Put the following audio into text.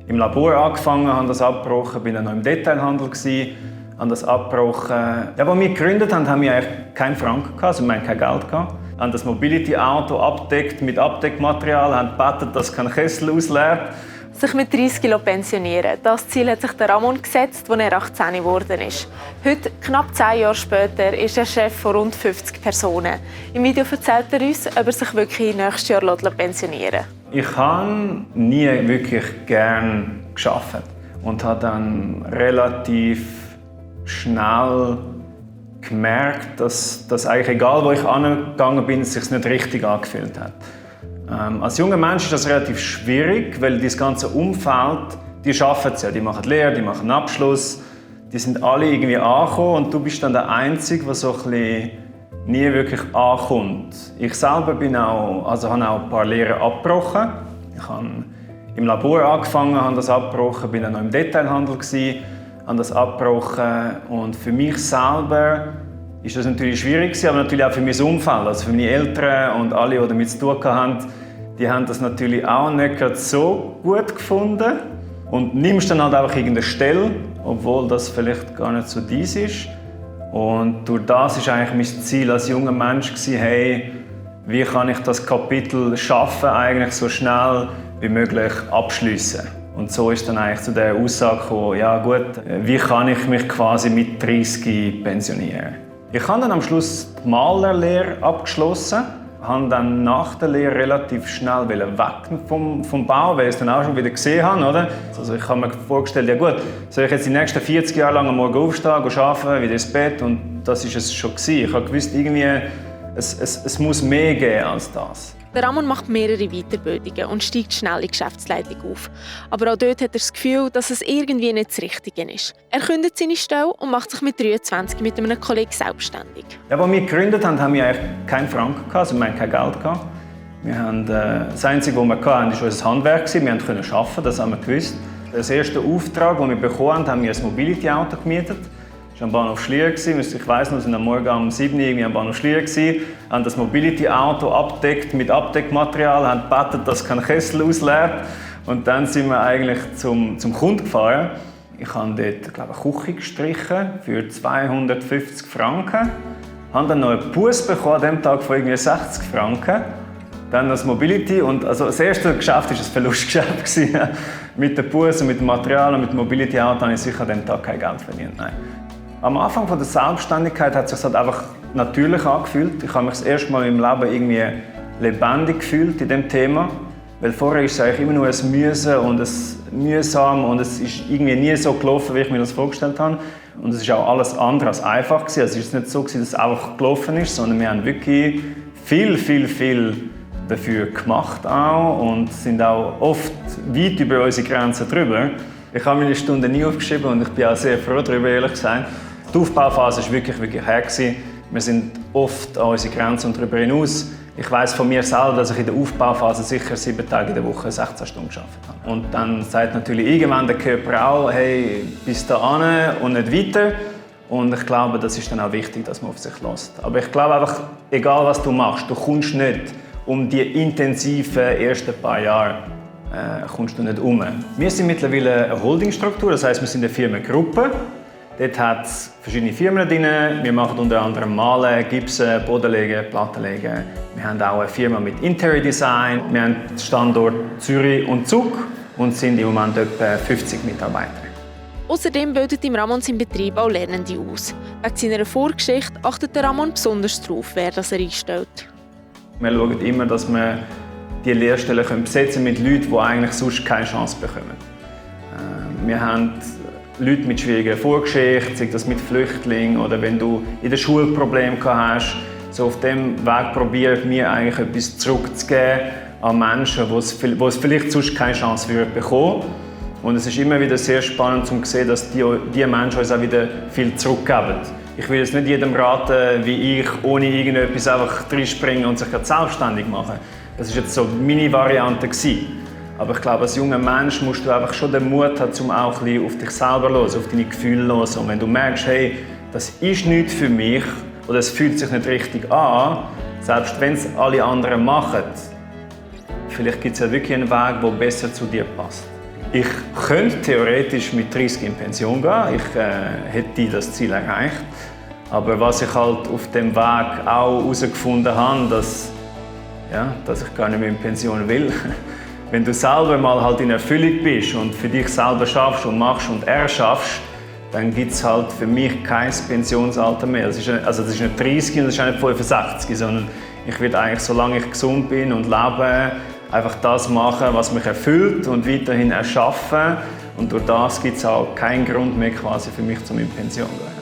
im Labor angefangen, habe das abgebrochen, bin dann noch im Detailhandel habe das abgebrochen. Ja, als wir gegründet haben, haben wir eigentlich keinen Franken gehabt, also wir hatten kein Geld gehabt. Wir haben das Mobility-Auto abdeckt mit Abdeckmaterial, haben gebetet, dass kein Kessel ausleert. Sich mit 30 Kilo pensionieren. Das Ziel hat sich der Ramon gesetzt, als er 18 geworden ist. Heute, knapp 10 Jahre später, ist er Chef von rund 50 Personen. Im Video erzählt er uns, ob er sich wirklich nächstes Jahr pensionieren lässt. Ich habe nie wirklich gern gearbeitet und habe dann relativ schnell gemerkt, dass eigentlich egal, wo ich angegangen bin, es sich nicht richtig angefühlt hat. Als junger Mensch ist das relativ schwierig, weil das ganze Umfeld, die arbeiten ja, die machen Lehre, die machen Abschluss, die sind alle irgendwie angekommen und du bist dann der Einzige, der so ein bisschen nie wirklich ankommt. Ich selber habe auch ein paar Lehren abgebrochen. Ich habe im Labor angefangen, habe das abgebrochen, bin dann noch im Detailhandel habe das abgebrochen und für mich selber ist das natürlich schwierig, aber natürlich auch für mein Umfeld, also für meine Eltern und alle, die damit zu tun haben, die haben das natürlich auch nicht so gut gefunden. Und nimmst dann halt einfach irgendeine Stelle, obwohl das vielleicht gar nicht so dies ist. Und durch das war eigentlich mein Ziel als junger Mensch, hey, wie kann ich das Kapitel schaffen, eigentlich so schnell wie möglich abschließen. Und so ist dann eigentlich zu der Aussage gekommen, ja gut, wie kann ich mich quasi mit 30 pensionieren? Ich habe dann am Schluss die Malerlehre abgeschlossen, habe dann nach der Lehre relativ schnell weg vom Bau, weil ich es dann auch schon wieder gesehen habe, oder? Also ich habe mir vorgestellt, ja gut, soll ich jetzt die nächsten 40 Jahre lang am Morgen aufstehen, arbeiten, wieder ins Bett und das war es schon gewesen. Ich habe gewusst, irgendwie, es muss mehr geben als das. Der Ramon macht mehrere Weiterbildungen und steigt schnell in die Geschäftsleitung auf. Aber auch dort hat er das Gefühl, dass es irgendwie nicht das Richtige ist. Er kündigt seine Stelle und macht sich mit 23 mit einem Kollegen selbstständig. Ja, als wir gegründet haben, haben wir eigentlich keinen Franken gehabt, also wir hatten kein Geld gehabt. Wir haben, das Einzige, was wir hatten, war unser Handwerk. Wir konnten arbeiten, das haben wir gewusst. Das erste Auftrag, den wir bekommen haben, haben wir ein Mobility-Auto gemietet. Ich war am Bahnhof Schlieren. Ich weiss noch, wir waren am Morgen um 7 Uhr am Bahnhof Schlieren, haben das Mobility-Auto abdeckt mit Abdeckmaterial, haben gebetet, dass kein Kessel ausleert. Und dann sind wir eigentlich zum Kunden gefahren. Ich habe dort, glaube ich, eine Küche gestrichen für 250 Franken. Ich habe dann noch einen Buß bekommen an diesem Tag von irgendwie 60 Franken. Dann das Mobility. Und also das erste Geschäft war ein Verlustgeschäft. Mit dem Buß und mit dem Material und mit dem Mobility-Auto habe ich sicher an diesem Tag kein Geld verdient. Nein. Am Anfang der Selbstständigkeit hat es sich halt einfach natürlich angefühlt. Ich habe mich das erste Mal im Leben irgendwie lebendig gefühlt in diesem Thema. Weil vorher war es eigentlich immer nur ein Müssen und ein Mühsam und es ist irgendwie nie so gelaufen, wie ich mir das vorgestellt habe. Und es war auch alles andere als einfach gewesen. Also es ist nicht so, dass es einfach gelaufen ist, sondern wir haben wirklich viel dafür gemacht auch und sind auch oft weit über unsere Grenzen drüber. Ich habe meine Stunden nie aufgeschrieben und ich bin auch sehr froh darüber, ehrlich gesagt. Die Aufbauphase war wirklich hart. Wir sind oft an unsere Grenzen und darüber hinaus. Ich weiss von mir selber, dass ich in der Aufbauphase sicher 7 Tage in der Woche 16 Stunden gearbeitet habe. Und dann sagt natürlich irgendwann der Körper auch, hey, bis dahin und nicht weiter. Und ich glaube, das ist dann auch wichtig, dass man auf sich lässt. Aber ich glaube einfach, egal was du machst, du kommst nicht um die intensiven ersten paar Jahre kommst du nicht um. Wir sind mittlerweile eine Holdingstruktur, das heisst, wir sind eine Firmengruppe. Dort hat es verschiedene Firmen drin. Wir machen unter anderem Malen, Gipsen, Bodenlegen, Plattenlegen. Wir haben auch eine Firma mit Interior Design. Wir haben den Standort Zürich und Zug und sind im Moment etwa 50 Mitarbeiter. Außerdem bildet im Ramon sein Betrieb auch Lernende aus. Wegen seiner Vorgeschichte achtet der Ramon besonders darauf, wer das er einstellt. Wir schauen immer, dass wir die Lehrstellen besetzen mit Leuten, die eigentlich sonst keine Chance bekommen. Wir haben Leute mit schwieriger Vorgeschichte, sei das mit Flüchtlingen oder wenn du in der Schule Probleme hast. So auf diesem Weg probieren wir eigentlich etwas zurückzugeben an Menschen, die es vielleicht sonst keine Chance bekommen würden. Und es ist immer wieder sehr spannend zu sehen, dass die Menschen uns auch wieder viel zurückgeben. Ich will jetzt nicht jedem raten, wie ich ohne irgendetwas einfach reinspringen und sich selbstständig machen. Das war jetzt so meine Variante. Aber ich glaube, als junger Mensch musst du einfach schon den Mut haben, um auch ein bisschen auf dich selber zu hören, auf deine Gefühle zu hören. Und wenn du merkst, hey, das ist nichts für mich oder es fühlt sich nicht richtig an, selbst wenn es alle anderen machen, vielleicht gibt es ja wirklich einen Weg, der besser zu dir passt. Ich könnte theoretisch mit 30 in Pension gehen. Ich hätte das Ziel erreicht. Aber was ich halt auf dem Weg auch herausgefunden habe, dass ich gar nicht mehr in Pension will. Wenn du selber mal halt in Erfüllung bist und für dich selber schaffst und machst und erschaffst, dann gibt es halt für mich kein Pensionsalter mehr. Das ist nicht 30 und das ist auch nicht 65, sondern ich will eigentlich, solange ich gesund bin und lebe, einfach das machen, was mich erfüllt und weiterhin erschaffen. Und durch das gibt es auch keinen Grund mehr quasi für mich, in Pension zu gehen.